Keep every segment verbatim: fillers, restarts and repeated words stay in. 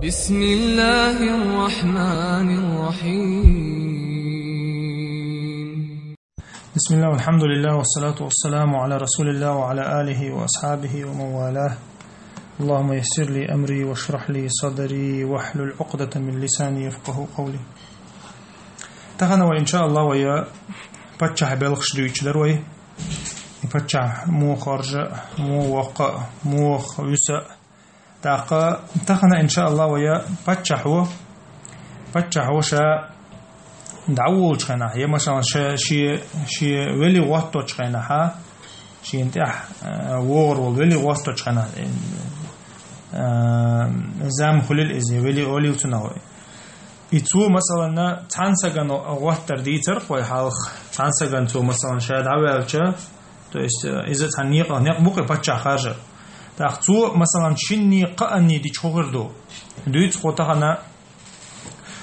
بسم الله الرحمن الرحيم. بسم الله والحمد لله والصلاة والسلام على رسول الله وعلى آله وأصحابه ومن والاه. اللهم يسر لي أمري واشرح لي صدري واحلل عقدة من لساني يفقه قولي. Тахана вай, иншааллах, вай паччахь белхаш дуйчу дар вай. И паччахь муха хоржа, муха воккха, муха вуьса. ТӀаккха тахана, иншааллах, вай паччахьо, паччахьо ша дӀаволчу хенахь, я, масалан, ша, шен, шен вели гӀотточу хенахьа, шен тӀехь, а, вогӀур волу вели гӀотточу хенахь, а, зам хуьлил иза, вели олил цунах вай. И цо, масалан, цхьана сагана гӀоттар дийцар вай хьалха, цхьана сагана цо, масалан, ша дӀаваьлча, то есть, э, иза цхьана некъа, некъ бу-кх и паччахь харжар. ТӀаккха цо, масалан, шинний, кхаанний дича хӀун хир ду? Дуьйцу хьо тахана,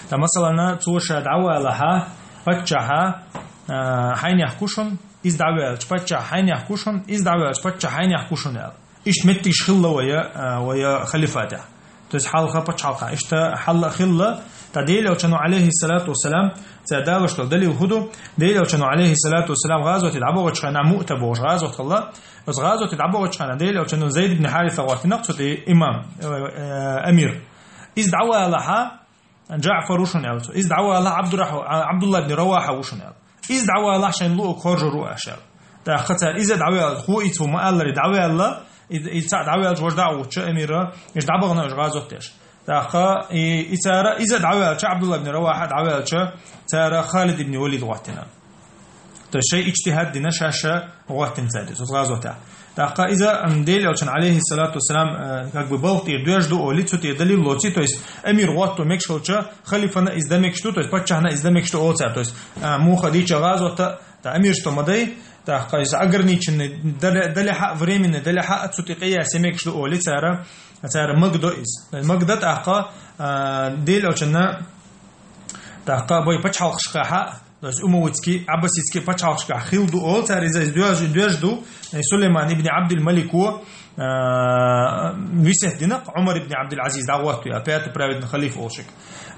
ткъа, масалан, цо ша дӀавалахьа, паччахьа, э, хьайнех кхушун, иза дӀаваьлча, паччахь хьайнех кхушун, иза дӀаваьлча, паччахь хьайнех кхушун аьлла. Иштта меттигаш хилла вай, а, вай халифатехь. То есть хьалха пачхьалкхехь. Иштта хьалла а хилла, ткъа Делан Элчано, алейхиссалату вассалам, цара далош долу далил хӀун ду? Делан Элчано, алейхиссалату вассалам, гӀазоте дӀабогӀучу хенахь, Муъта бохуш гӀазот хилла. Оцу гӀазоте дӀабогӀучу хенахь Делан Элчано Зайд ибн Хьариса гӀоттина цу тӀе имам, э, э, амир. Иза дӀавалахьа, Джаъфар ву шуна аьлла цо. Иза дӀавалахь Абдуррах-, а, Абдулла ибн Раваха ву шуна аьлла. Иза дӀавалахь шайн луъу хоржур ву аша аьлла. ТӀаккха цара иза дӀаваьлла, хӀун и цо ма-алларе дӀаваьлла, и, и цхьаъ дӀаваьлча важа дӀа а гӀуттуш амира, иша дӀабахана уьш гӀазот деш. ТӀаккха и, и цара иза дӀаваьлча, Абдулла ибн Раваха дӀаваьлча, цара Халид ибн Валид гӀоттина. То есть шайн иджтихӀад дина, ша-ша гӀоттина цара иза, оцу гӀазотехь. ТӀаккха иза, м, Делан Элчан, алейхиссалату вассалам, э, как бы балха тӀера доьжна ду олий, цу тӀера далил лоций, то есть амир гӀотто мегаш хилча, халифана иза дан мегаш ду, то есть паччахьна иза дан мегаш ду олу цара, то есть, э, муха дийча гӀазота, ткъа амиршто ма дай, тӀаккха иза ограниченный дале-, далехьа, временный далехьа, цу тӀе къиясе мегаш ду олий цара, цара магадо иза. То есть магадо тӀаккха, э, Делан Элчанна, тӀаккха бай пачхьалкхашкахьа, то есть умавитский, аббаситский пачхьалкхашкахь хилла ду олу цара, иза, иза доьж-, доьжна ду, э, Сулайман ибн Абдул-Малико, э, весет дина-кх Ӏумар ибн Абдул-Азиз дӀагӀоттаве аьлла, пятый праведный халифа олуш.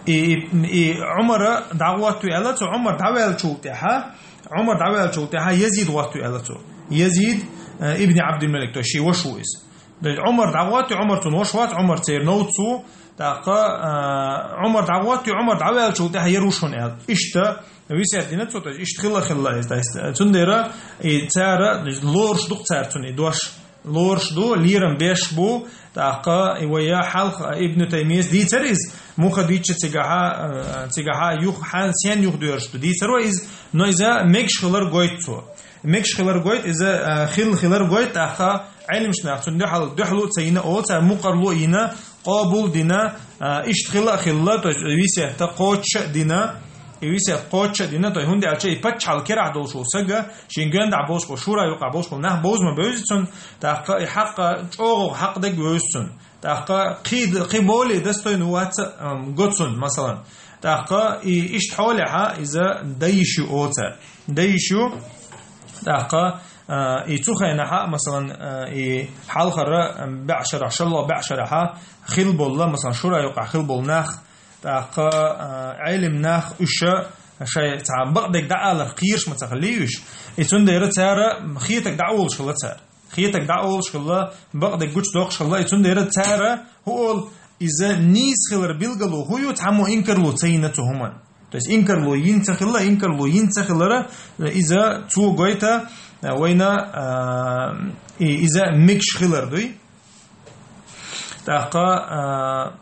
И, и, и Ӏумара дӀагӀоттаве аьлла цо, Ӏумар дӀаваьллачул тӀаьхьа, Ӏумар дӀаваьллачул тӀаьхьа Язид гӀоттаве аьлла цо. Язид, э, ибн Абдул-Малик, то есть шен ваша ву иза. То есть Ӏумар дӀагӀоттаве, Ӏумар цунна ваша вац, Ӏумар церан новца ву, тӀаккха, а, Ӏумар дӀагӀоттаве, Ӏумар дӀаваьллачул тӀаьхьа яр ву шуна аьлла. Иштта весет дина цо, то есть иштта хилла, хилла иза. То есть, э, цундела и цара, то есть лоруш ду-кх цара цунна и дош. Лоруш ду, лерам беш бу, тӀаккха и вай хьалха Ибн Таймийяс дийцар иза, муха дийча цигахьа, э, цигахьа юха, хьан-, сен юха доьжуш ду, дийцар вай иза, но иза мегаш хилар гойту цо. Мегаш хилар гойту, иза, э, хилла хилар гойту, тӀаккха Ӏеламчу наха цунна дуьхьал-, дуьхьало а ца йина олу цара, мукъарло а йина, къобал а дина, а, иштта хила а хилла, то есть весет-кх кхочуш а дина, и весет-кх кхочуш а дина, то есть хӀунда аьлча и паччахьалла керахь долуш волу сага, шен гоьндахь болуш болу, шура юкъахь болуш болу нах бовза ма бевза цунна, тӀаккха и хьакъ, чӀогӀа хьакъ дерг вевза цунна. ТӀаккха кхин, кхин более достойный вац а, ам, го цунна, масалан. ТӀаккха и иштта хьолехьа иза дан йиш ю олу цара. Дан йиш ю, тӀаккха, а, и цу хенахьа, масалан, а, и хьалхара, ам, бӀешарахь, шолгӀа бӀешарахьа хила болла, масалан, шура юкъахь хила болу нах, тӀаккха, а, Ӏелим нах, уьш шайн цхьа бакъдерг дӀааларх кхераш ма ца хиллий уьш. И цундела цара хетарг дӀа а волуш хилла цара. Хетарг дӀа а олуш хилла, бакъдерг гучудоккхуш хилла, и цундела цара, хӀун олу, иза нийса хилар билгало хӀун ю, цхьаммо инкарло ца йина цу хӀуманна. То есть инкарло йина ца хилла, инкарло йина ца хилара, иза цо гойту, а, вайна, а, и иза мегаш хилар дуй. ТӀаккха, а,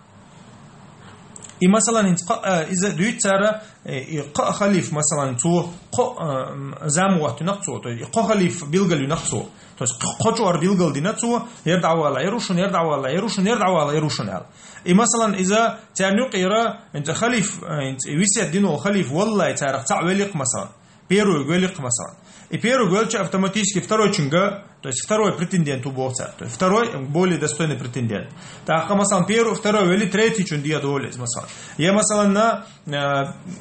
и, масалан, хӀинца кхо-, а, иза дуьйцу цара, э, и кхо халифа, масалан, цо кхо, а, м, зам гӀоттинарг цо, то есть и кхо халифа билгалйинарг цо. То есть кхо, кхо чкъор билгалдина цо, яр дӀавала, яр ву шуна, яр дӀавала, яр ву шуна, яр дӀавала, яр ву шуна аьлла. И, масалан, иза царна юкъера, хӀинца халифа, э, хӀинца и весет дина волу халифа, валлай, царах цхьаъ велли-кх, масалан. Первый велли-кх, масалан. И первый велча автоматически второй чунга, то есть второй претендент ву боху цара. То есть второй более достойный претендент. ТӀаккха, масалан, первый, второй велли, третий чун де долу иза, масалан. Я, масалан, на, э,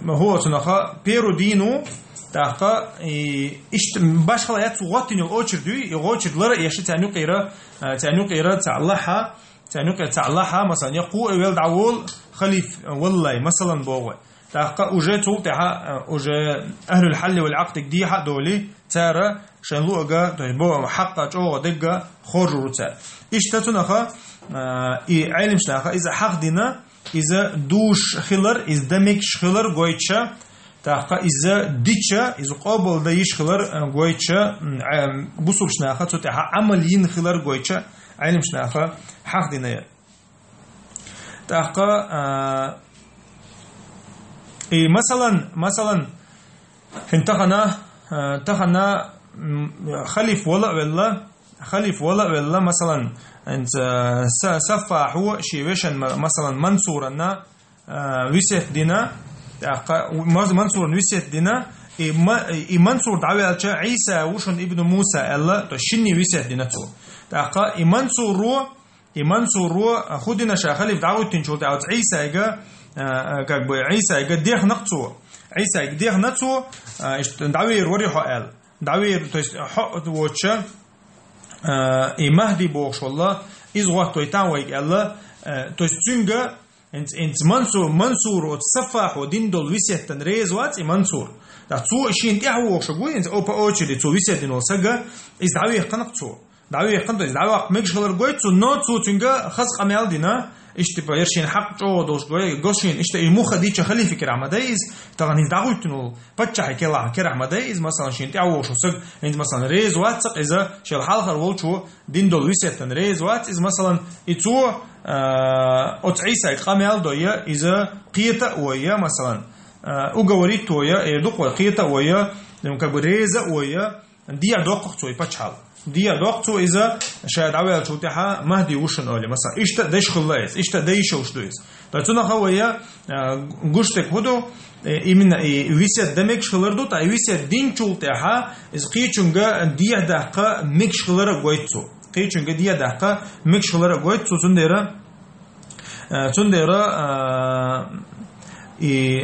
хӀун олу цунах, первый дийна ву, тӀаккха, и, иштта башхала яц, гӀоттийна йолу очередь ю, и очередь лара а еш царна юкъера, э, царна юкъера цхьаъ лахьа, царна юкъе цхьа лахьа, масалан, я кхо а велла дӀаволу халиф валлалц, масалан, боху вай. ТӀаккха уже цул тӀаьхьа, э, уже ахӀлул хьалли вал Ӏакъдига дехьа а долий, цара шайн луъург, то есть бо-, хьакъ чӀогӀа дерг хоржур ву цара. Иштта цунах, э, и Ӏелимчу наха иза хьахдина, иза дузуш хилар, иза дан мегаш хилар гойтуш, тӀаккха иза дича, иза къобал дан йиш хилар, э, гойтуш, м, э, бусулбачу наха цу тӀехь Ӏамал йина хилар гойтуш, Ӏелимчу наха хьахдина я. ТӀаккха, а, и масалан, масалан, хӀинца тахана, а, тахана, м, халиф вала а велла, халиф вала а велла, масалан, хӀинца, а, Са-, Саффахьо шен вешан, ма-, масалан, Мансуранна, а, весет дина, тӀаккха Ма-, Мансуран весет дина, и Ма-, и Мансур дӀаваьлча, Ӏийса ву шун ибн Муса аьлла, то есть шинне весет дина цо. ТӀаккха и Мансуро, и Мансуро, а, хӀун дина ша халиф дӀагӀуьттинчул тӀаьхьа оцу Ӏийсайга, а, а, как бы, Ӏийсайга дехнакх цо. Ӏийсайга дехна цо, а, иштта дӀавер вари хьо аьлла. ДӀавер, то есть, хьо воцуша, а, и Махди бохуш волла, иза гӀоттойтан вайга аьлла, а, то есть цуьнга, инц, инц Мансу-, Мансур оцу Саффахьо дина долу весеттан реза вац и Мансур. Ткъа цо и шена тӀаьхьа вогӀуш ву, инц, о, по очереди цо весет дина волу сага, иза дӀавехканакх цо. ДӀавехкан, то есть дӀаваккха мегаш хилар гойту цунна, но цо цуьнга хаза къамел дина, иштта, типа, яра шена хьакъ чӀогӀа долуш гой, гос шена, иштта, и муха дича халифа керахь ма дай иза, тахана хӀинца дӀагӀуьттина волу паччахьан кела-, керахь ма дай иза, масалан, шена тӀаьхьа вогӀуш волу саг, хӀинца, масалан, реза вац-кх иза, шел хьалхара волчо дина долу весеттан реза вац иза, масалан, и цо, а, оцу Ӏийсайга къамел дой я, иза кхета а вой я, масалан, а, уговорить а вой я, э, дукха вой, кхета а вой я, ну, как бы реза а вой я, дехьа доккху цо и пачхьалкх. Дехьа доккху цо иза, ша дӀаваьллачул тӀаьхьа Махди ву шуна олий, масалан. Иштта а деш хилла иза, иштта а дан йиш йолуш ду иза. Ткъа цунах а вай, а, гуш дерг хӀун ду, э, именно и весет дан мегаш хилар ду, ткъа и весет динчул тӀаьхьа иза кхечуьнга дехьа даккха мегаш хилар а гойту цо. Кхечуьнга дехьа даккха мегаш хилар а гойту цо, цундела Э, цундела, э, и,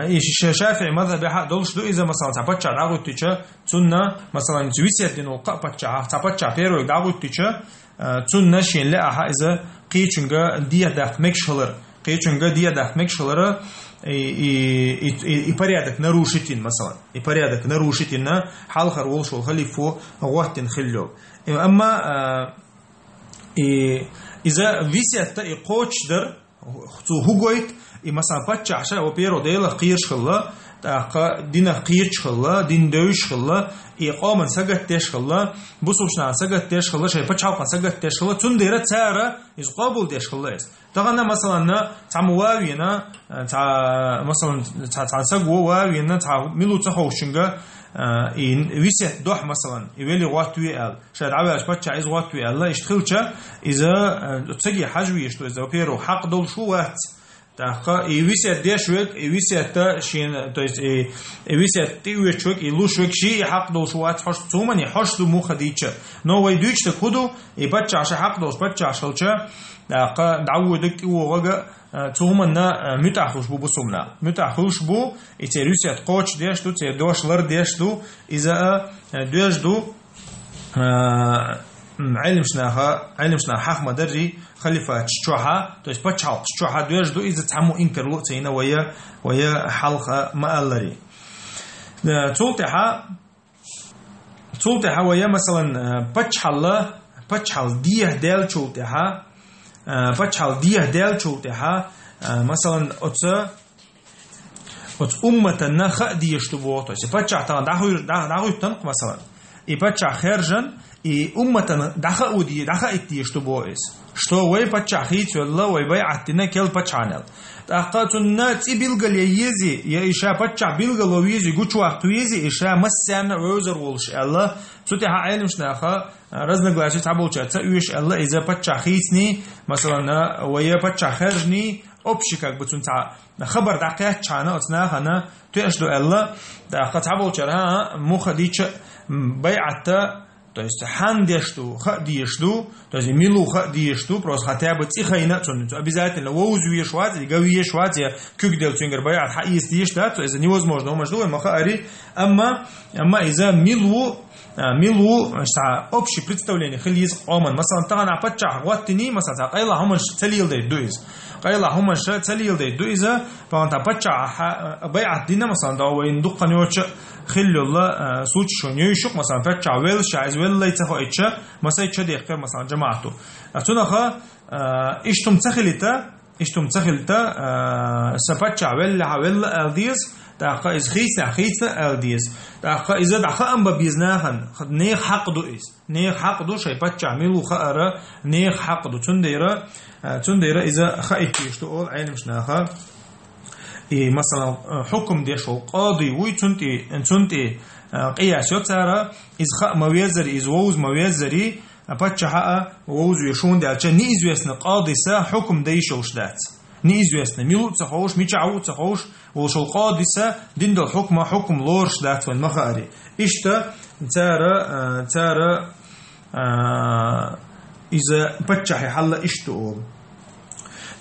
и ша-, ШафиӀи мазхабехь а долуш ду иза, масалан, цхьа паччахь дӀагӀуьттича, цунна, масалан, весет дина волу кхаа паччахьах, цхьа паччахь первый дӀагӀуьттича, э, цунна шена лаахь иза кхечуьнга дехьа даккха мегаш хилар, кхечуьнга дехьа даккха мегаш хилар, и, и, и, и, и порядок нарушить йина, масалан. И порядок нарушить йина, хьалхара волуш волу халифо гӀоттина хилла йолу. И, амма, э, И иза весетта и кхочушдар, цо хӀун гойту, и, масалан, паччахьаша, во-первых, Делах кхоьруш хилла, тӀаккха динах кхеташ хилла, дин девзаш хилла, и къоман сагатдеш хилла, бусулбачу нахана сагатдеш хилла, шайн пачхьалкхана сагатдеш хилла, цундела цара иза къобалдеш хилла иза. Тахана, масалан, цхьамма ван а вена, цхьа, масалан, цхьа, цхьа саг ван а вена, цхьа мила ву ца ховшучуьнга, а, и весет дохьу, масалан, и велий гӀоттаве аьлла. Ша дӀаваьллачу паччахьа иза гӀоттаве аьлла, иштта хилча, иза, э, цаге хьажа везаш ду, иза, во-первых, хьакъ долуш ву, вац. ТӀаккха и весет деш верг, и весетта шена, то есть, и, и весет тӀеоьцуш верг, и луш верг, шен и хьакъ долуш ву, вац, хьожуш цу хӀуманна, хьожуш ду муха дийча. Но вай дуьйцуш дерг хӀун ду, и паччахьаша хьакъ долуш паччахьаш хилча, тӀаккха дӀавоьдург, тӀевогӀург, э, цу хӀуманна, э, муьтӀахь хуьлуш бу бусулба нах. МуьтӀахь хуьлуш бу, и церан весет кхочушдеш ду, церан дош лардеш ду, иза, э, доьжна ду, а, м, Ӏелимчу наха, Ӏелимчу наха хьаха ма-дарра халифаташ чохьа, то есть пачхьалкхаш чохьа доьжна ду, иза цхьаммо инкарло а ца йина вай, вай хьалха ма-аллара. Э, цул тӀаьхьа, цул тӀаьхьа вай, масалан, э, пачхьалла, пачхьалла дехьа даьллачул тӀаьхьа, э, пачхьалла дехьа даьллачул тӀаьхьа, э, масалан, оцу Оцу умматана хаа дезаш ду боху, то есть паччахь тахана дӀахуьр-, дӀа-, дӀахӀуьттан-кх, масалан. И паччахь хаьржина, и умматана дӀахаа де-, дӀахаийта дезаш ду боху иза. Что вай паччахь хийцавелла, вай байӀат дина кел паччахьанел. ТӀаккха цунна цӀе билгал ян езий, я и ша паччахь билгало везий, гучуваккха везий, и ша массарна а вевзар волуш аьлла. Цу тӀехьа Ӏелимчу наха разногласия цхьаболчара ца оьшу аьлла, иза паччахь хийцаний, масалан, вай паччахь хаьржиний, общий, как бы, цунна цхьа хабар дӀакхаьччхьана оцу нахана тоьаш ду аьлла, тӀаккха цхьаболчара, хӀа, муха дича, м, байӀатта, то есть, хьанна деш ду, хаа дезаш ду, то есть, мила ву хаа дезаш ду, просто хотя бы цӀе хайна а цунна, цо обязательно вовза везаш вац, я ган везаш вац, я куьг делла цуьнгара байӀат хьаэца дезаш дац, то есть, невозможно, хӀуманаш ду вай ма хаари, амма, амма иза мила ву, а, мила ву, цхьа общее представление хила еза къоман. Масалан, тахана паччахь гӀоттиний, масалан, цхьа къайла хӀуманаш ца леладайта ду иза. Къайла хӀуманаш ца леладайта ду иза, палан та паччахь хьа-, а, байӀат дина, масалан, да вайна дуккханеча хилла йолла, а, случай шоана йовзуш я-кх, масалан, паччахь велла ша, иза веллай ца хоуьйтуш, масай чу дехкар, масалан, жамаӀато. А цунаха, а, иштта хӀума ца хилийта, иштта хӀума ца хилийта, а, са паччахь веллехьа велла ала деза, тӀаккха иза хийцанехьа хийцина ала деза. ТӀаккха иза дӀахаам бан беза нахана, нехан хьакъ ду иза. Нехан хьакъ ду шоай паччахь мила ву хаар, нехан хьакъ ду. Цундела, а, цундела иза хаийта йиш ду олу Ӏеламнаха. И, масалан, а, хьукам деш волу къади вуй, цунна тӀе, цунна тӀе, а, къияс йо цара, иза хаа ма веззара, иза вовза ма веззара, а, паччахьа а вовза веза, хӀунда аьлча неизвестно къадиса хьукам дан йиш йолуш дац. Неизвестно, мила ву а ца ховш, мичахь ву а ца ховш, волуш волу къадиса дина долу хьукма хьукам лоруш дац вайна ма хаари. Иштта цара, а, цара, а, иза паччахьий хьал иштта ду олу.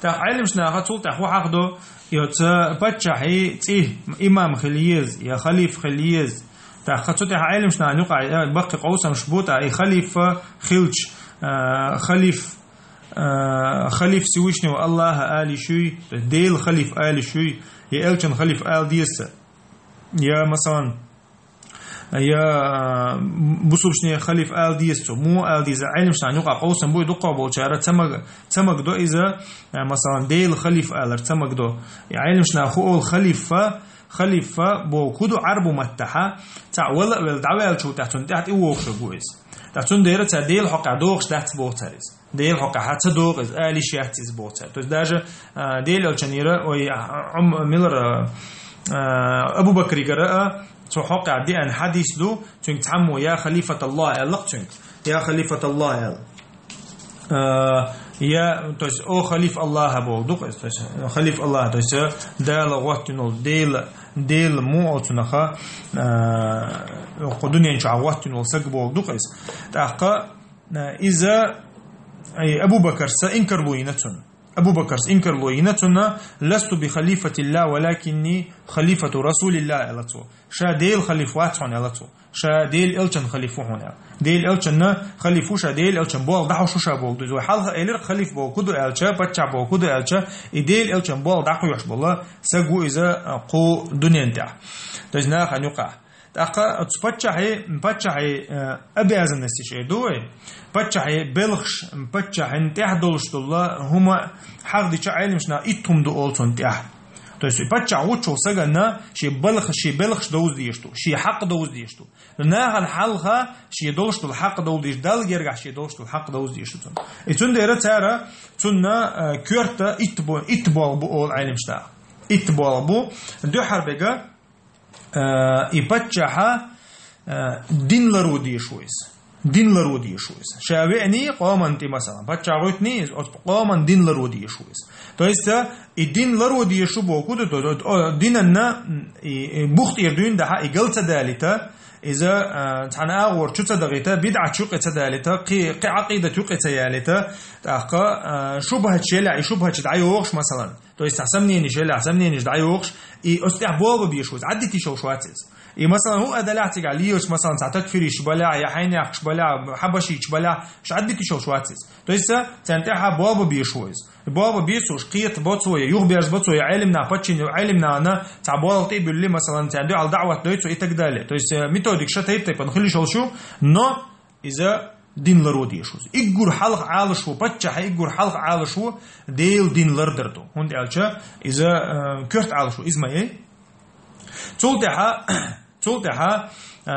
ТӀаккха Ӏеламнаха цул тӀаьхьа хӀун хьахдо, и оцу паччахьий цӀе имам хила еза, я халифа хила еза. ТӀаккха цу тӀехь Ӏеламнахана юкъахь, э, баккхий къовсамаш бу, тӀаккха и халифа хилча, э, халиф-, э, халиф Всевышнего Аллаха ала йиш юй, то есть Делан халиф ала йиш юй, я элчан халиф ала деза, я, масалан, я, э, бусалбачеран халиф ала деза цо, муха ала деза, Ӏеламнахана юкъахь къовсам бу, и дуккха болчара ца маг-, ца магадо иза, э, масалан, Делан халиф алар ца магадо. И Ӏеламнаха хӀун олу халифа, халифа бохург хӀун ду Ӏарбу маттахь, цхьаъ вала а велла, дӀаваьллачул тӀаьхьа цунна тӀаьхьа тӀе вогӀуш верг ву иза. ТӀаккха цундела цара Делан хьокъехь догӀуш дац боху цара иза. Делан хьокъехь ца догӀу иза, ала йиш яц иза боху цара. То есть даже, а, Делан элчанера, ой, а, Ӏум-, милара, а, Абу Бакригара а, цу хьокъехь деана хьадис ду, цуьнга цхьаммо «Я халифат Аллах» аьлла-кх цуьнга. «Я халифат Аллах» аьлла. А, я, то есть, «О халиф Аллаха» бохург ду-кх иза, то есть, халиф Аллаха, то есть, Дала гӀоттина волу, Дела, Дела муха олу цунах, а, кху дуьнен чохь гӀоттина волу саг бохург ду-кх иза. ТӀаккха, а, иза, и, Абу Бакарца инкарло йина цунна. Абу Бакарца инкарло йина цунна: «Ласту би халифатиллах, валакинни халифату Расулиллах», аьлла цо. Ша Делан халиф вац хьуна, аьлла цо. Ша Делан элчан халиф ву хьуна, аьлла. Делан элчан халиф ву ша, Делан элчан болх дӀахьош ву ша бохург ду иза. Вай хьалха элира, халиф бохург хӀун ду аьлча, паччахь бохург хӀун ду аьлча, и Делан элчан болх дӀакхоьхьуш болу саг ву иза, а, кху дуьнен тӀехь. То есть нахана юкъахь. ТӀаккха оцу паччахьий, паччахьий, э, обязанносташ эр ду вай. Паччахьий белхаш, паччахьна тӀехь долуш долу хӀума хьахдича, Ӏеламнаха итт хӀума ду олу цунна тӀехь. То есть паччахь вуччул саганна шен балха-, шен белхаш довза дезаш ду, шен хьакъ довза дезаш ду. Нахана хьалха шен долуш долу хьакъ довза дезаш, Далла гергахь шен долуш долу хьакъ довза дезаш ду цунна. И цундела цара цунна, э, коьрта итт бо-, итт болх бу олу Ӏеламнаха. Итт болх бу, дуьххьара бега, э, и паччахьа, э, дин ларво дезаш ву иза. Дин ларво дезаш ву иза. Ша веаний къоманна тӀе, масалан, паччахь гӀоьттиний иза, оцу къоманна дин ларво дезаш ву иза. То есть, э, и дин ларво дезаш ву бохург ду, то, то, о, динанна, м, и, и бух тӀера дуьйна дахьа, и гал ца далийта, иза, э, цхьана агӀор чу ца дахийта, бидӀат юкъе ца далийта, кхи-, кхин Ӏакъидат юкъе ца ялийта, тӀаккха, э, шубхаташ елахь, и шубхаташ дӀайохуш, масалан. То есть, цхьа сомненеш елахь, сомненеш дӀайохуш, и оцу тӀехь болх бан безаш ву иза, Ӏаддита йиш йолуш вац иза. И, масалан, хӀун а далахь цигахь лелаш, масалан, цхьа такфириш балахь, я хьайнехкаш балахь, хьабашийча балахь, уьш Ӏаддита йиш йолуш вац иза. То есть, царна тӀехь болх бан безаш ву иза. Болх бан беза цо, уьш кхета бо цо, я юхаберза бо цо, я Ӏеламнах паччахьна, Ӏеламнахана цхьа болх тӀе а буьллий, масалан, царна дуьхьал даӀват дой цо и так далее. То есть, э, методика ша тайп-тайпана хила йиш йолуш ю, но иза дин ларво дезаш ву иза. Уггар хьалха Ӏалаш ву, паччахьа уггар хьалха Ӏалаш ву, Делан дин лардар ду. ХӀунда аьлча иза, э, коьрта Ӏалаш ву, иза ма яй. Цул тӀаьхьа, цул тӀаьхьа, э,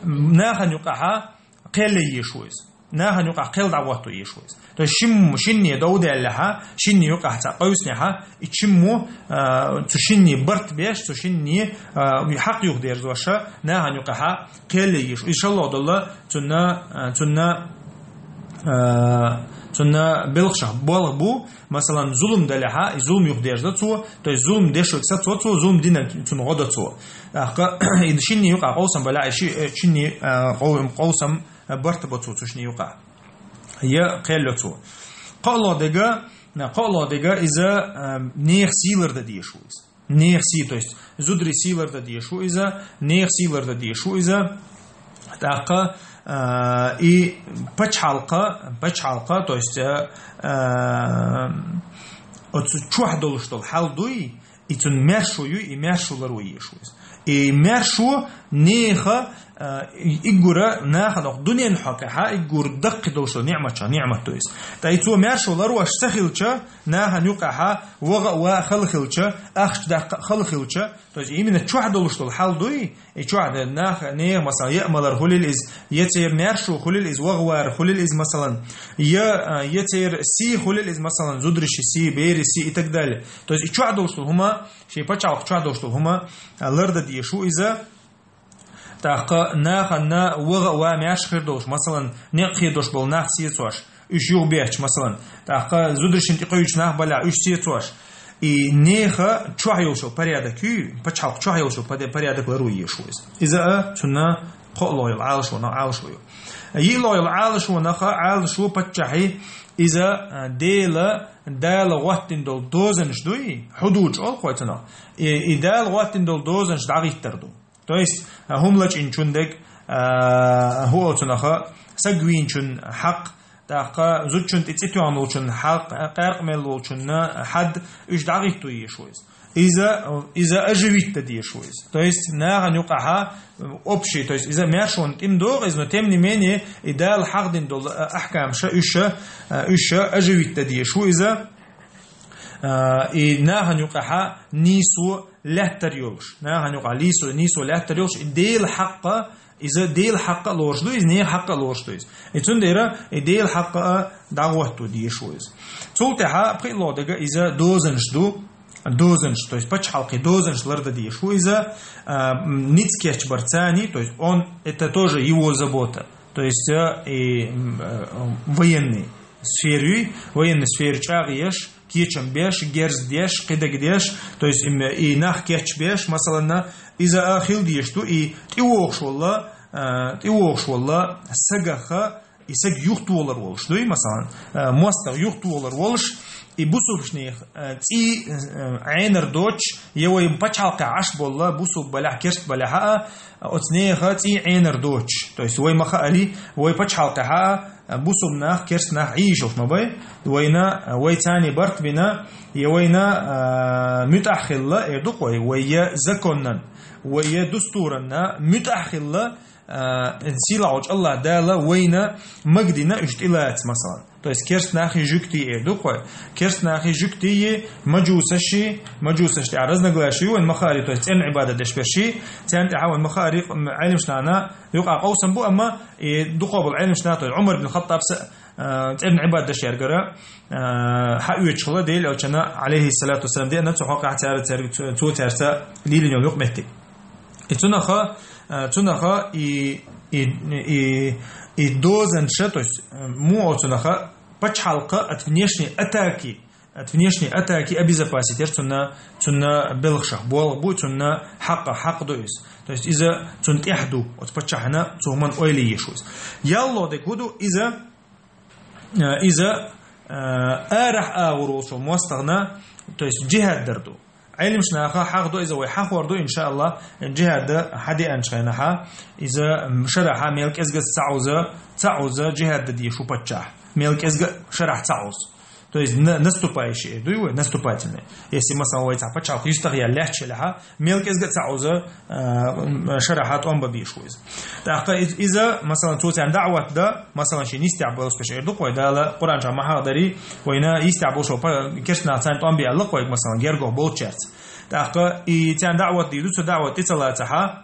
нахана юкъахьа кхел ян езаш ву иза. Нахана юкъахь кхел дӀагӀотто езаш ву иза. То есть шимма, шинне дов даьллехьа, шинне юкъахь цхьа къовсинехьа, и шиммо, а, цу шинне барт беш, цу шинне, а, хьакъ юхадерзош, нахана юкъахьа кхел ян езаш ву. Иза шоллагӀа долу цунна, а, цунна, а, цунна белхашах болх бу, масалан, зулам далехьа, и зулам юхадерзадо цо, то есть зулам деш верг сацо цо, зулам динарг цунна гӀо до цо. ТӀаккха и шинне юкъахь къовсам балехь, и ши-, э, шинне, а, къов-, къовсам, а, барт бо цо цу шинне юкъахь. Я кхел йо цо. КхоалгӀа дерг, кхоалгӀа дерг иза, а, нехан сий лардан дезаш ву иза. Нехан сий, то есть зударийн сий лардан дезаш ву иза, нехан сий лардан дезаш ву иза. ТӀаккха, а, и пачхьалкха, пачхьалкха, то есть, а, а, оцу чохь долуш долу хьал дуй, и цунна маьршо ю, и маьршо ларво езаш ву иза. И маьршо нехан, а, и-, иггура нахана дуьненан хьокъехьа, иггур даккхи долуш долу ниъматча, ниъмат ду иза. Ткъа и цо маьршо ларвош ца хилча, нахана юкъахьа ваха а, ва а хала хилча, ахча даккха а хала хилча, то есть именно чохь долуш долу хьал дуй, и чохь де нах, нехан, масалан, яа-малар хуьлийла иза, я церан маьршо хуьлийла иза, ваха-вар хуьлийла иза, масалан, я, а, я церан сий хуьлийла иза, масалан, зударши сий, бери сий и так далее. То есть и чохь долуш долу хӀума, шен пачхьалкх чохь долуш долу хӀума, а, лардан дезаш ву иза. ТӀаккха нахана ваха а, ва а маьрша хир долуш, масалан, некъ хедош болу нах сецош, уьш юхабетташ, масалан, тӀаккха зударшна тӀекхуьучу нах балахь, уьш сецош. И нехан чохь йолуш йолу порядок ю, пачхьалкх чохь йолуш йолу поде-, порядок ларво езаш ву иза. Иза а цунна кхоалгӀа йолу Ӏалашо, Ӏалашо ю. ЙиълагӀа йолу Ӏалашонах, Ӏалашо паччахьан, иза, а, Дела, Дала гӀоттийна долу дозанаш дуй, хьудуд олу кхо цунах. И, и Дала гӀоттийна долу дозанаш дӀагӀиттар ду. То есть, а, хӀума лачкъинчун дерг, а, хӀу оцунаха, саг вийначун хьакъ, тӀаккха зудчун тӀе цӀе тоьхна волчун хьакъ, къаьркъа мел волчунна хьад, уьш дӀагӀитто езаш ву иза. Иза, иза оживить дан дезаш ву иза. То есть, нахана юкъахьа общий, то есть, иза маьршонна тӀе ма догӀу иза, но тем не менее, и Дала хьахдина долу, а, ахкамаша, уьш, а, уьш оживить дан дезаш ву иза. А, и нахана юкъахьа нийсо лаьттар йолуш. Нахана юкъахь лийсо, нийсо лаьттар йолуш, и Дела хьакъ, иза Дела хьакъ а лоруш ду, иза нехан хьакъ а лоруш ду иза. И цундела и Дела хьакъ а дӀагӀотто дезаш ву иза. Цул тӀаьхьа пхоьалгӀа дерг иза дозанаш ду, дозанаш, то есть пачхьалкхан дозанаш лардан дезаш ву иза, а, м, ницкъ кечбар царний, то есть он, это тоже его забота. То есть, э, и, м, э, военный сфера ю, военный сфера чӀагӀъеш, кечам беш, герз деш, кхидерг деш, то есть, м, и нах кечбеш, масалан, иза а хила дезаш ду, и тӀевогӀуш волу, э, тӀевогӀуш волу сагах, и саг юхатолар волуш дуй, масалан, э, мостагӀа юхатолар волуш, и бусулбанех, э, цӀий, э, Ӏенар доцуш, я вай пачхьалкхехь Ӏаш болла, бусулба балехь, керст балехь а, оцу нехан цӀий Ӏенар доцуш. То есть вай ма хаара, вай пачхьалкхехь а, бусулба нах, керст нах Ӏийшалш ма бай, вайна, вай царний барт бина, я вайна, а, муьтӀахь хилла, эр ду-кх вай, вай я законнан, вай я дустуранна муьтӀахь хилла, а, сийлахьчу АллахӀ Дала вайна магадина уьш тӀелаца, масалан. То есть керст нахи жуьгтий эр ду-кх вай. Керст нахи жуьгтий, мажусаши, мажусаш тӀехь разноглаши ю вайн ма хаара, то есть цӀерна Ӏибадат деш берши, царна тӀехь вайн ма хаара, Ӏелимаш нахана юкъа къовсам бу, амма и дукхо болу Ӏелимаш нах, то есть Ӏумар бин Хаттаб са, а, цӀерна Ӏибадат деш яргара, а, хьаоьцуш хилла Делан Элчана, алейхиссалату вассалам, деана цу хьокъехь цара, цара, цо цаьрца лелийна йолу юкъаметтиг. И цунаха, а, цунаха и, и, и, и дозанаш, то есть, а, муха оцунаха пачхьалкха от внешней атаки, от внешней атаки обезопасить еш цунна, цунна белхашах болх бу, цунна хьакъ, хьакъ ду иза. То есть иза цунна тӀехь ду, оцу паччахьна цу хӀуманна ойла еш ву иза. ЯлхолгӀа дерг хӀун ду, иза, а, иза, а, арахь агӀор волчу мостагӀна, то есть джихад дар ду. Ӏелимаш наха хьахдо иза вай хьахор ду, иншааллах, джихад хьадеанчу хенахьа, иза шарахьа мел кӀезга ца Ӏуза, ца Ӏуза джихад дан дезаш ву паччахь. Мел кӀезга шарахь ца Ӏуза. То есть на-, наступающий, дуй вай, наступательный. Если, масалан, вай цхьа пачхьалкх юьстах яьлла лаьтташ елахьа, мел кӀезга ца Ӏуза, а, шарахьа тӀом бан безаш ву иза. ТӀаккха из-, иза, масалан, цо царна даӀват дан, масалан, шен йистехь болуш берш эр ду-кх вай, Дала Къуръан чохь ма хьахадарий, вайна йистехь болуш вай па-, керст нах царна тӀом бе аьлла-кх вайга, масалан, гергахь болчаьрца. ТӀаккха и царна даӀват дийр ду, цу даӀват тӀе ца лацахьа,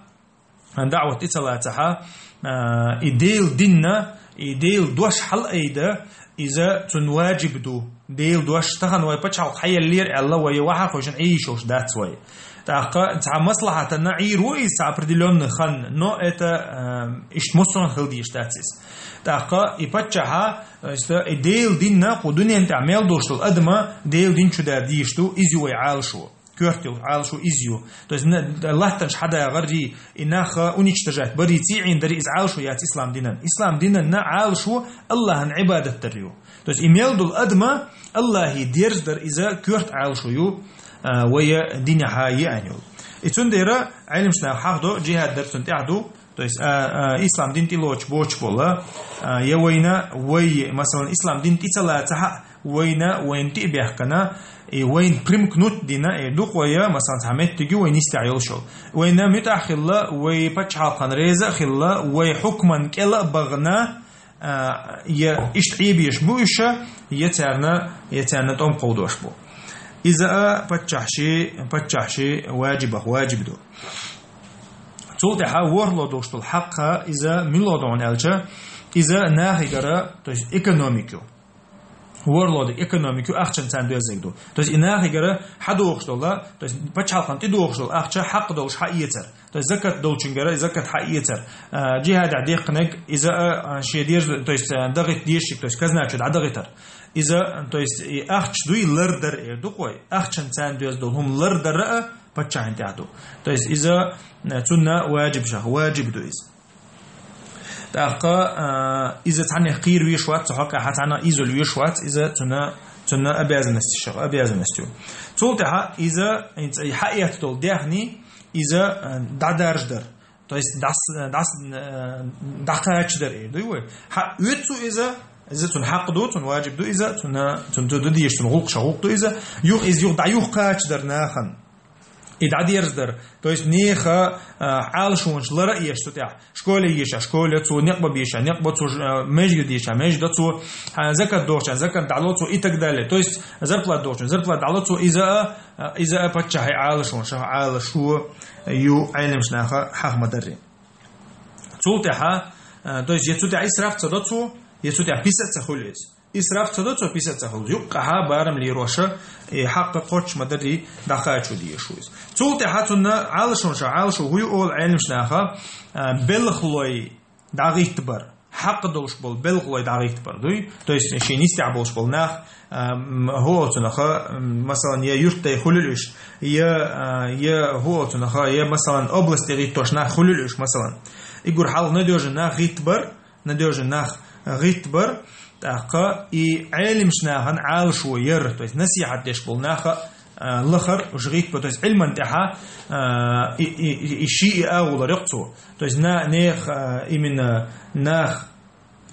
даӀват тӀе ца лацахьа, а, и Делан динна, и Делан дош хьалаайда, иза цунна ваджиб ду. Делан дош тахана вай пачхьалкх хьаеллера аьлла, вай ваха хойшина Ӏийшалш дац вай. ТӀаккха цхьа маслахьатанна Ӏийр ву иза цхьа определённый хан, но это, а, иштта массо а хила дезаш дац иза. ТӀаккха и паччахьа, то есть, и Делан динна, кху дуьнен тӀехь мел долуш долу адама Делан дин чу дар дийш ду, иза ю вай Ӏалашо. Коьрта йолу Ӏалашо иза ю. То есть, на-, латтанаш хьадагӀар ри, и нах уничтожать бари, цӀий Ӏийна дари иза Ӏалашо яц ислам динан. Ислам динан на Ӏалашо Аллахьан Ӏибадат дар ю. То есть, и мел долу адама Аллахье дерза дар иза коьрта Ӏалашо ю, а, вай динехьа еана йолу. И цундела Ӏелимаш наха хьахдо, джихад дар цунна тӀехь ду, То есть, а, а, ислам дин тӀелоаца боцуш бола, а, я вайна, вай, масалан, ислам дин тӀе ца лаца хьа, вайна, вайна тӀе а бехкана, и вайна примкнуть дина, и дукха вай, масалан, цхьа меттиг ю вай нисдеш йолуш йолу. Вайна муьтӀахь хилла, вай пачхьалкхан реза а хилла, вай хьукман кӀела а бахана, а, я иштта Ӏебеш бу уьш, я царна, я царна тӀом кховдош бу. Иза а паччахьши, паччахьши ваджибах ваджиб ду. Цул тӀаьхьа ворхӀло долуш долу хьакъ, иза мила ду аьлча, иза нахигара, то есть экономику. ВорхӀло дика экономику ахчан царна доьззиг ду. То есть и нахигара хьадохуш долу, то есть пачхьалкхан тӀедохуш долу ахча хьакъ долуш хьаэцар. То есть закат долчунгара закат хьаэцар. А, джихадехь дехкинарг иза, а, шен деза, то есть, а, дагӀита дезачуьнга, то есть казначу дӀадагӀитар. Иза, то есть и ахча дуй лардар эр ду кхой. Ахчан царна доьзна долу хӀума лардара а паччахьан тӀехь ду. То есть иза, а, цунна ваджиб шах, ваджиб ду иза. ТӀаккха, а, иза цхьаннех кхийр веш вац, цу хьокъехь цхьанна иза веш вац, иза цунна, цунна обязанность шах, обязанность ю. Цул тӀаьхьа иза, и хьаэцна долу даьхни, иза, а, дӀадаржадар. То есть дӀас-, дӀас-, э, дӀакхачадар эр дуй вай. Хьа, оьцу иза, иза цунна хьакъ ду, цунна ваджиб ду иза, цунна, цунна ду дезаш, цунна гӀуллакх ша гӀуллакх ду иза. Юха иза юха дӀа юха кхачадар нахана. И дӀадерзадар. То есть нехан, э, Ӏалашонаш лара а еш цу тӀехь. Школе еша, школе цо, некъ бан беша, некъ бан цо, э, межгиде еша, межгиде цо, э, закат дохчан, закат дӀало цо и так далее. То есть зарплата дохчан, зарплата дӀало цо, иза а, а, иза а паччахье Ӏалашо, шаха Ӏалашо ю Ӏелимаш наха хьаха ма-дарри. Цул тӀаьхьа, а, то есть, я цу тӀехь исраф ца до цо, я цу тӀехь писа а ца хуьлу иза. Исраф ца до цо, писа а ца хуьлу. Юккъахьа барам лероша, и хьакъ кхоччуш ма-дарри дӀакхачо дезаш ву иза. Цул тӀаьхьа цунна Ӏалашо ша, Ӏалашо хӀу ю олу Ӏелимаш наха, а, белхалой дӀагӀиттабар. Хьакъ долуш болу белхалой дӀагӀиттабар дуй. То есть шен нисдехь болуш болу нах, а, м, хӀу оцунаха, м, масалан, я юртдай хуьлуьлу уьш, я, а, я хӀу оцунаха, я, масалан, область тӀе гӀиттош нах хуьлуьлу уьш, масалан. И гур хьалха надежный нах гӀиттабар, надежный нах гӀиттабар, тӀаккха и Ӏелимаш нахана Ӏалашо яр, то есть насихьат деш болу наха а, лахар уьш гӀиттабо, то есть Ӏилман тӀехьа, а, и, и, и, и ши и агӀулар йоккху цо. То есть на-, нех, а, именно нах,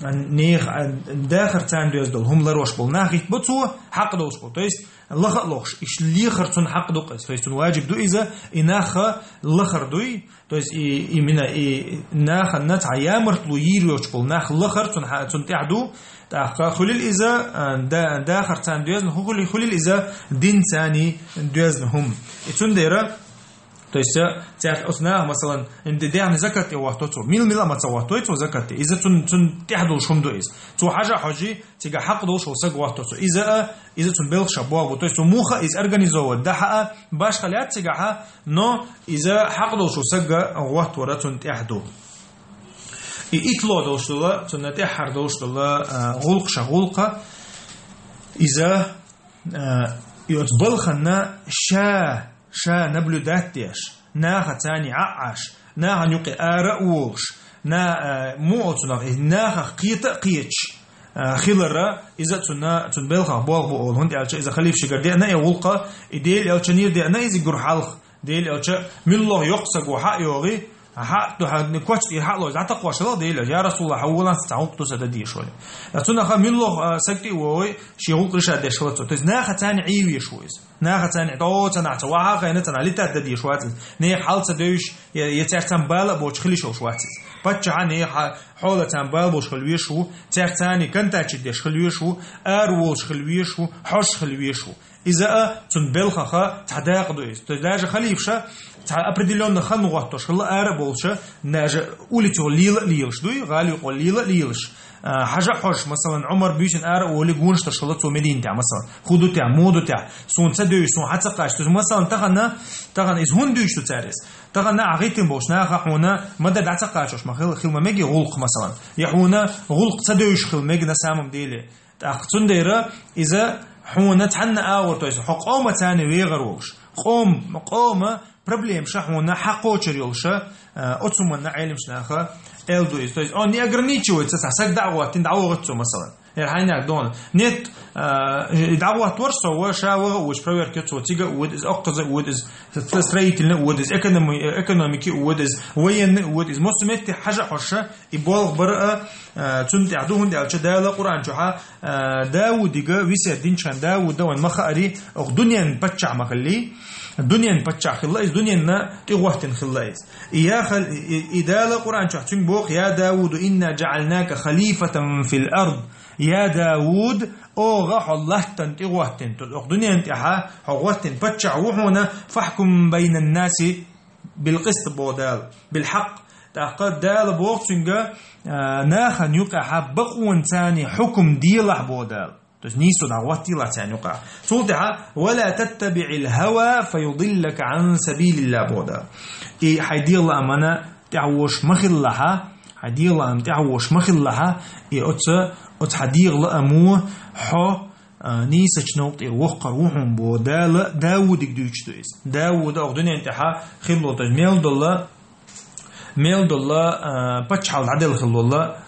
а, нех, а, дахар царна доьзна долу хӀума ларош болу нах гӀиттабо цо, хьакъ долуш болу. То есть лаха а лохуш, иш лехар цунна хьакъ ду-кх иза. То есть цунна ваджиб ду иза, и наха лахар дуй, То есть и, именно и нахана цхьа ямартло йийр йоцуш болу нах лахар цунна хьа-, цунна тӀехь ду, тӀаккха хуьлил иза, а, да-, дахар царна доьзна, ху-, хуьлил, хуьлил иза дин царний доьзна хӀума. И цундела, то есть, а, цаьрца оцу наха, масалан, ин де-, дехьна закат тӀе вахто цо. Мил-мила ма ца вахтой цо закат тӀе. Иза цун, цун тӀехь долуш хӀума ду иза. Цо хьажа а хьожий, цига хьакъ долуш волу саг вахто цо. Иза а, иза цун белхаша боху. То есть цо муха иза организовать дахьа а, башха лаьццигахьа, Но иза хьакъ долчу сагга гӀоттавара цунна тӀехь ду. И итло долуш дола, цунна тӀехьхьара долуш дола, а, гӀуллакх ша гӀуллакха, иза, а, и оцу балханна ша, ша наблюдать деш, наха царний Ӏа а Ӏаш, нахана юкъе ара а волуш, на-, а, муха оцунах, и нахах кхета а кхеташ, а, хилара, иза цунна, цунна белхах болх бу олу, хӀунда аьлча иза халиф шигара деана и гӀуллакха, и Дела элчанера деана иза гур хьалха. Дела аьлча, муьлхха йоккха саго хьа а йогӀий, хьа а ду, хьа а коч тӀера хьа а лозий, дӀатакхош хилла Дела аьлча, я Расулаллах, хьо волан сан цхьа гӀуллакх ду сан дан дезаш вале. Ткъа цунах муьлхха, а, саг тӀе а вогӀий, шен гӀуллакх решать деш хилла цо. То есть наха царна Ӏийвеш ву иза. Наха царна Ӏи-, тӀо цанахь ца вахьа а хайна, цанахь летать дан дезаш вац иза. Нехан хьал ца девзаш, я, я цаьрца цхьана бала а боцуш хила йиш йолуш вац иза. Паччахьа нехан хьа-, хьола царна бала боцуш хила везаш ву, цаьрца царний контачить деш хила везаш ву, ара волуш хила везаш ву, хьожуш хила везаш ву. Иза а цунна белхаха цхьа дакъа ду иза. То есть даже халифаша цхьа определённый хан гӀоттош хилла ара а болуша, даже улицо лела а лелаш дуй, гӀала юкъо лела а лелаш. А, хьажа а хьожуш, масалан, Ӏумар буьйсина ара а волий гонаш деш хилла цо Мединатехь, масалан, хӀу ду техь, муха ду техь, суна ца девзаш, суна хьа ца кхача. То есть, масалан, тахана, тахана иза хӀунда дуьйцу цара иза? Тахана а гӀиттина болчу наха хьуна ма дан дӀа ца кхачош ма хила, хила ма мега гӀуллакх, масалан. Я хьуна гӀуллакх ца девзаш хила мега на самом деле. ТӀаккха цундела иза хьуна цхьанна агӀор, то есть хьо къомаца вегӀар волуш. Къом-, къома проблема ша хьуна хьакхочур йолуша, а, оцу хӀуманна Ӏелимаш наха эл ду иза. То есть он не ограничивается, цхьа саг дӀа а гӀоттина, дӀавогӀуьйту цо, масалан. Яр хьайнаг дон. Нет, а, и дагват ворсо, ва ша вага уж проверка цо цига уд из, окказа уд из, строительный уд из, экономи-, экономики уд из, военный уд из, мосуметти хажа хоша, и болх бар а, а, цун тя дугун дялча Дала Къуран чуха, а, Давудига висе динчхан Давуда ван махари, ох дунен пачча махалли, дунен пачча хилла из, дунен на тигватин хилла из. И я хал-, и, и Дала Къуран чуха цун бох: «يا داود إنا جعلناك خليفة في الأرض». Я Давуд, ога хьо латтан тигваттин, то ох дунен тяха хьо гваттин пачча вухуна, «فاحكم بين الناس بالقسط» бо Дала, «بالحق». Тахка Дала бох цунга, а, нахан юкъаха бакъун цани хукум дилах бо Дала. То есть нийсо дагваттила цан юкъа. Цул тяха: «ولا تتبع الهوى فيضلك عن سبيل الله» бо Дала. И хьай дила амана тягвош махиллаха, хьай дила ам тягвош махиллаха, и оца, оца хьай дила аму хьо, а, нийсач нолтир вохкар вухун бо Дала, Давудик дючду из. Давуда ох дунен тяха хилло, то есть мел долла, мел долла, а, паччахьал дадел хиллолла,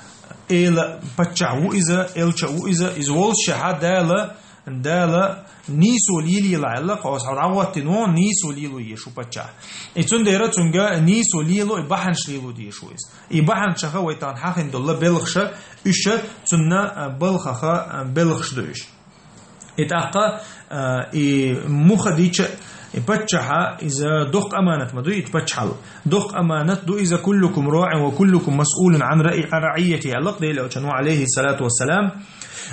эла паччахь ву иза, элча ву иза, из волшаха Дала, Дала нийсо лилила Алла, хос хьал дагваттин вон нийсо лилу ешу паччахь. И цун дера цунга нийсо лилу, и баханш лилу дешу из. И баханшаха вайтан хахин долла белхша, уша цунна, а, балхаха, а, белхш душ. И тахка, а, и муха дича, и паччахьа, иза дохк аманат ма ду, и паччахьал. Дохк аманат ду, иза: «كلكم راع وكلكم مسؤول عن رعي-، عن رعيته», Аллах Дела учану, алейхи салату вассалам.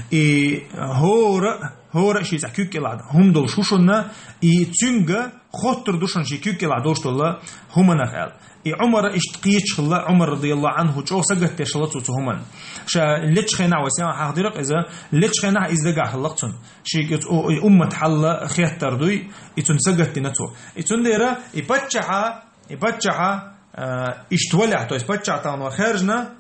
И хора, хора ши ца кюккелада, хум дол шушунна, и цунга хоттур душан ши кюккела долштулла хуманах ал. И Умара ишт кийчхла, Умар радияллаху анху чо сагаттешла цу цу хуман. Ша лечхена ва сян хахдирак иза, лечхена из дагахлак цун. Ши ки цу, о, и уммат халла хеттар дуй, и цун сагаттина цу. И цун дера, и паччаха, и паччаха, а, ишт валя, то есть пачча тан ва хержна,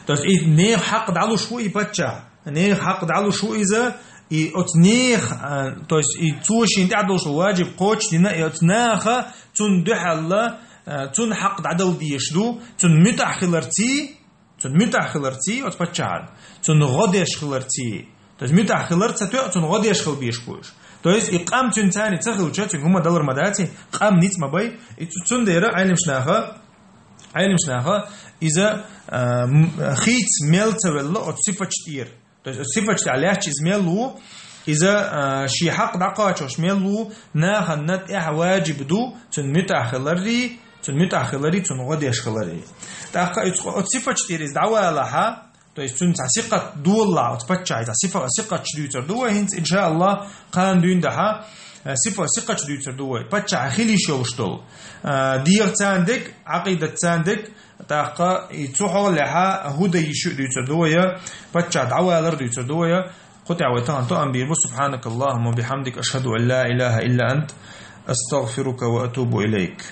То есть и нех хьакъ далуш ву и пачча. Нех хьакъ далуш ву иза, и оц нех, а, то есть и цошин тя долуш ву ваджиб кочдина, и оц наха цун духьалла, а, цун хьакъ дадал деш ду, цун мютаххилар ци, цун мютаххилар ци, оц пачча. Цун годеш хилар ци. То есть мютаххилар ца тё, цун годеш хил беш куш. То есть и къам цун цани ца хилча, цун гума далар мадаци, къам ниц ма бай, и цу-, цун дера айлимшнаха, Айлимшнаха, иза, а, м-, хийц мел ца велла от сифачтир. То есть сифачта аляч из мел ву, иза, а, ши хьакъ дакъачош мел ву, нахан нат эх ваджиб ду, цун мютаххилари, цун мютаххилари, цун годеш хилари. Тахка из от сифачтир из давалаха, То есть цун ца сикъат дуалла, оц паччахь ца сифа-, сикъат дуйцар ду вай, хинц, иншааллах, кан дуйн даха, э, сифа-, сикъат дуйцар ду вай. Паччахь хилиш йолуш долу. Э, дегӀ цан дег, Ӏакъидат цан дег, тахка и цу хьолехьа хӀуда йиш ю дуйцар ду вай, паччахь дӀавалар дуйцар ду вай. Кху тӀехь вай тахана тоам бийр бу. سبحانك اللهم وبحمدك، أشهد أن لا إله إلا أنت، أستغفرك وأتوب إليك.